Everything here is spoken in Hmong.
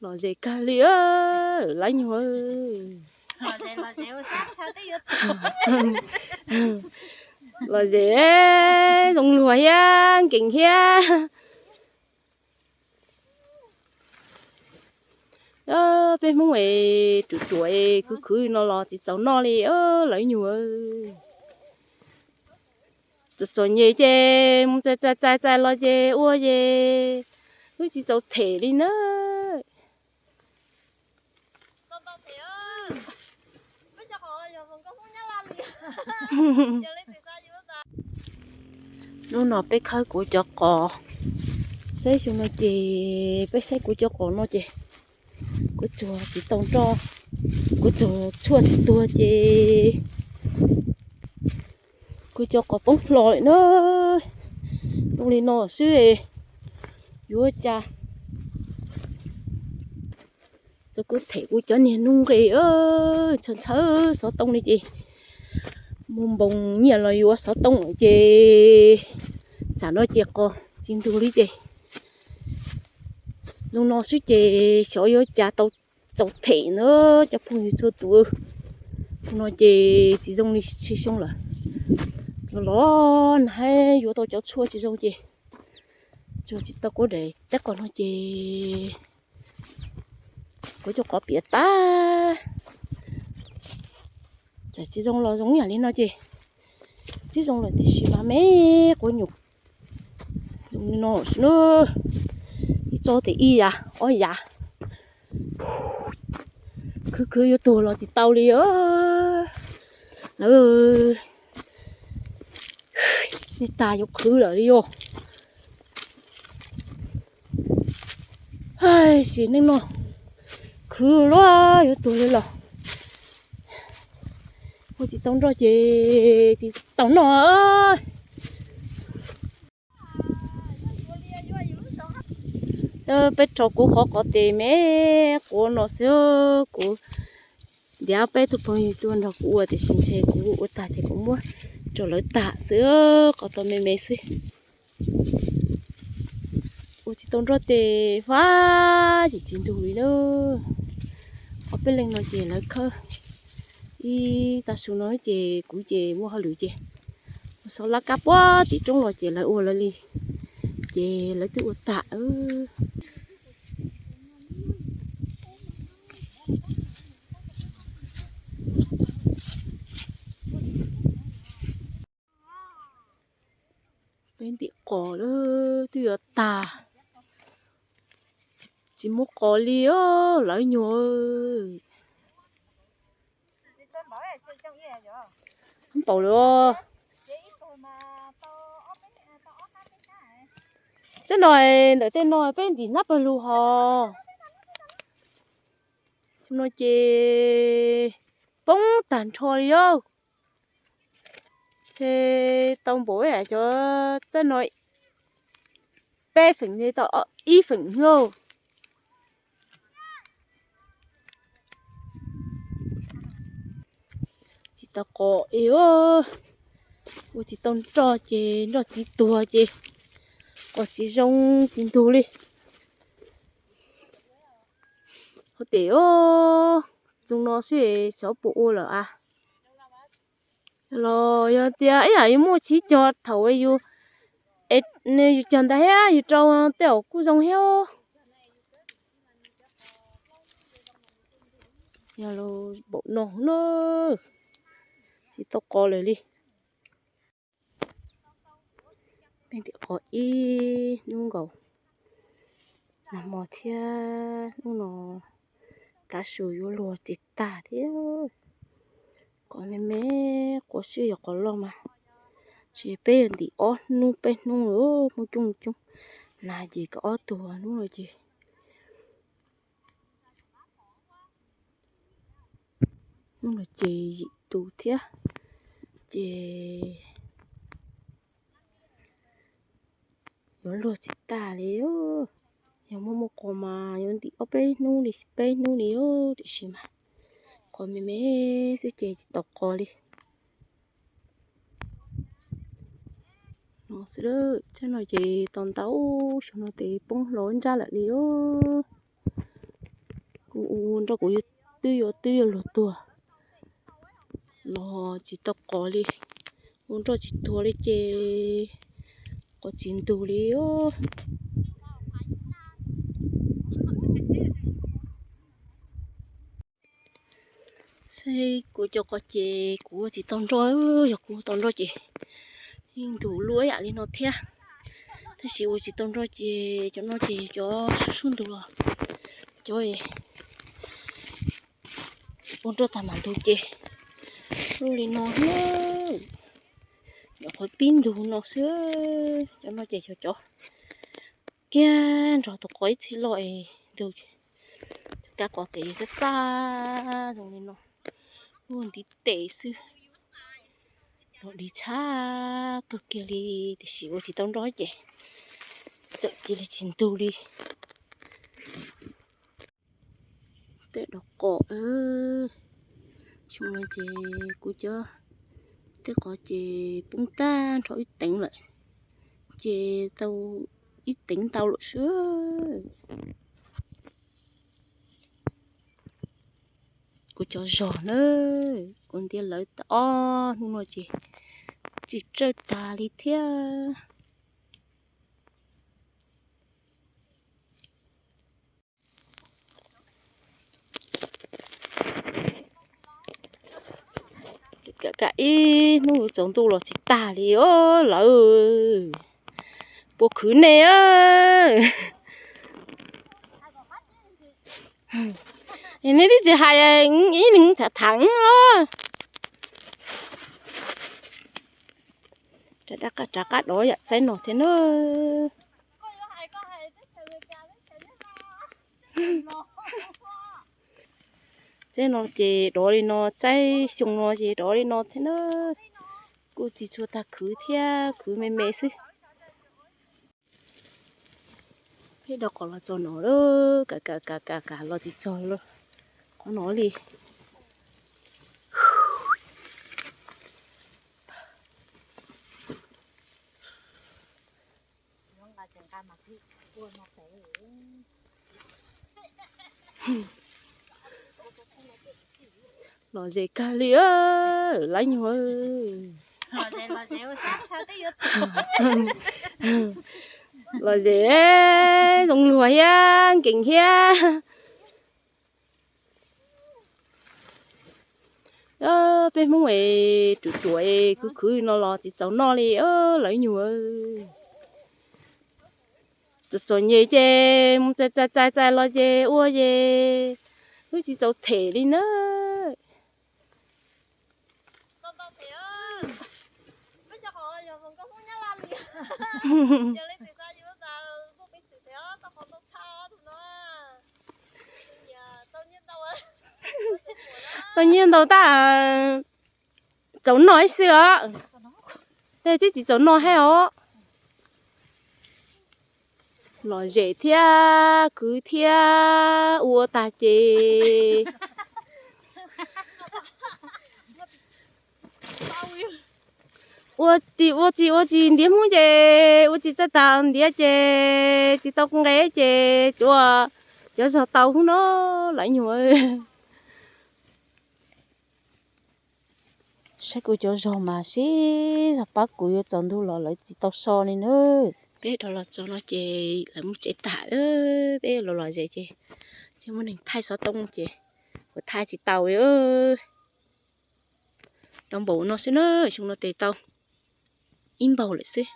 Lom zem kawg li lawv nyuag. Lom zem, zoo luag thiab nkees thiab. Peb Hmoob es ruam ruam es khwv khwv no los tsis txaus noj li lawv nyuag. Txom txom nyem ces mus txais txais txais txais los ces ua ces wb tsis txaus them li na. Hnub no peb khawb kuv cov qos, saib xyoo no ces peb saib kuv cov qos no ces kuv tsuag tsis tau nroj, kuv tsuag tshuaj tsis tuag ces kuv cov qos poob hlo lawm na. Zoo li no xwb yuav cas. Txog kuv them kuv cov niag hnub nqis ntshaw ntshaw xov tooj li ces mus npoos nyiaj los yuav xov tooj ces tsam no ces qos tsis ntug li ces zoo no xwb ces xyov yuav cas tau txaus them na cov phooj ywg txhua tus. No ces tsis zoo li xyoo lawm, los los na yuav tau cov tshuaj tsis zoo ces tsuag tsis tau kuv daim teb qos no ces kuv cov qos piam tag. Txawm tsis zoo los zoo yam li no ces twb zoo lawm tiam sis mas me quav nyuam zoo li no xwb na. Ib tsob tes ib yav ob yav, khwv khwv yuav tuag los tsis tau li. Lawv tsis tas yuav khwv lawm li os. Sim neej no khwv luaj yuav tuag li los ua tsis tau nroj ces tsis tau noj. Peb rho kuv qhov qos tes me quav no xwb kuv ntiav peb tug phooj ywg tuaj nrog kuv ua tiam sis ntshe kuv ua tag ces kuv muab rau lawv tag xwb, qos tau me me xwb. Ua tsis tau nroj tes fab ces tsis ntug li na. Ob peb leeg no ces lawv khawb ib tag su no ces kuv ces muaj hauj lwm ces mus xauv laj kab puag tim roob los ces lawv ua lawv li ces lawv twb ua tag. Peb ntim qos lawm twb yuav tag, tsis muaj qos li lawv nyuag. Npaum lawm. Txoj no ntawm tej no peb ntim hnab pawg lug hos. Xyoo no ces poob tag nrho li lauj. Ces tau npaum cov txoj no peb feem, tau ib feem lauj. Tsis tau qos li, ua tsis tau nroj ces nroj tsis tuag ces qos tsis zoo tsis ntug li. Hov tes zoo no xwb xyov puas ua lawm a. Los yog tias ib yam yuav muaj tsib caug thaum yus, yus cog ntawd thiab yus rau tej zaum kuj zoo thiab. Yog los npaum no na, tsis tau qos lawm li. Peb ntim qos ib hnub nkaus, nag hmo thiab hnub no tav su yuav luag tsis tag thiab. Qos me me, quav xwb yog qos loj mas, ces peb ntim ob hnub peb hnub lawm, hmoob coob coob, nag ces kaum ob tug hnub no ces, hnub no ces yim tus thiab, ces yuav luag tsis tag li. Yog muaj muaj qos mas yuav ntim ob peb hnub li, peb hnub li, tiam sis mas qos me me xwb ces tsis tau qos li. Xwb, tsheb no ces tau ntau, xyoo no ces poob hlo ib nrab lawm li. Kuv ua nroj kuv twb yuav, twb yuav luag tuag los tsis tau qos li, ua nroj tsis tuag li ces qos tsis ntug li. Saib kuv cov qos ces kuv ua tsis tau nroj, yog kuv ua tau nroj ces yeej ntug luaj ib yam li no thiab. Tab sis ua tsis tau nroj ces cov no ces cov sub sub ntug los cov ua nroj tag mam ntug ces luaj li no xwb. Nyuam qhuav pib ntug no xwb. Cov no ces cov, cov kiag nrog tus qos ib txhij loj es ntug, kab qos tes txaj txaj zoo li no, luaj ntiv tes xwb. Luaj li tshaj kawg kiag li, tiam sis ua tsis tau nroj ces txawm cia li tsis ntug li. Tej dov qos, xyoo no ces kuv cov tej qos ces poob tag nrho ib teev lawm, ces tau ib teev ntau lawm xwb. Kuv cov zog na, kuv ntiab lawv tau ob hnub no ces tsis tsawj tag li thiab. Kam ib hnub tsaus ntuj los tsis tag li os lawv. Puas khwv nej? Nej twb tsis hais ib leeg tham tham os. Rov qab, rov qab dov yam tsaib no thiab na. Tsaib no ces dov li no, tsaib xyoo no ces dov li no thiab na. Kuj tsis tshua tag khwv thiab, khwv me me xwb. Peb dov qos los txog no lawm, kam kam kam kam los tsis txog qhov no li. Lom zem kawg li lawv nyuag. Lom zem zoo luag thiab nkees thiab. Peb Hmoob es ruam ruam es khwv khwv no los tsis txaus noj li lawv nyuag. Txom txom nyem ces mus txais txais txais txais los ces ua ces wb tsis txaus them li na. Tau nyiaj ntau tab, txaus noj ib xwb os. Tej twb tsis txaus noj thiab os. Lom zem thiab khwv thiab ua tag ces ua tsis, ua tsis, ua tsis ntiav Hmoob ces ua tsis txawj tag ntiav ces tsis tau nqe ces tsuas cov zog tau hub no lawv nyuag. Saib kuv cov zog mas sib zog pab kuv yuav tsaus ntuj los lawv tsis tau so li na. Peb rov los txog no ces lawv mus tsev tag, peb los lom zem ces tsis muaj neeg thaij xov tooj ces kuv thaij tsis tau li. Tau npaum no xwb na, xyoo no tes tau ib npaug lawm xwb.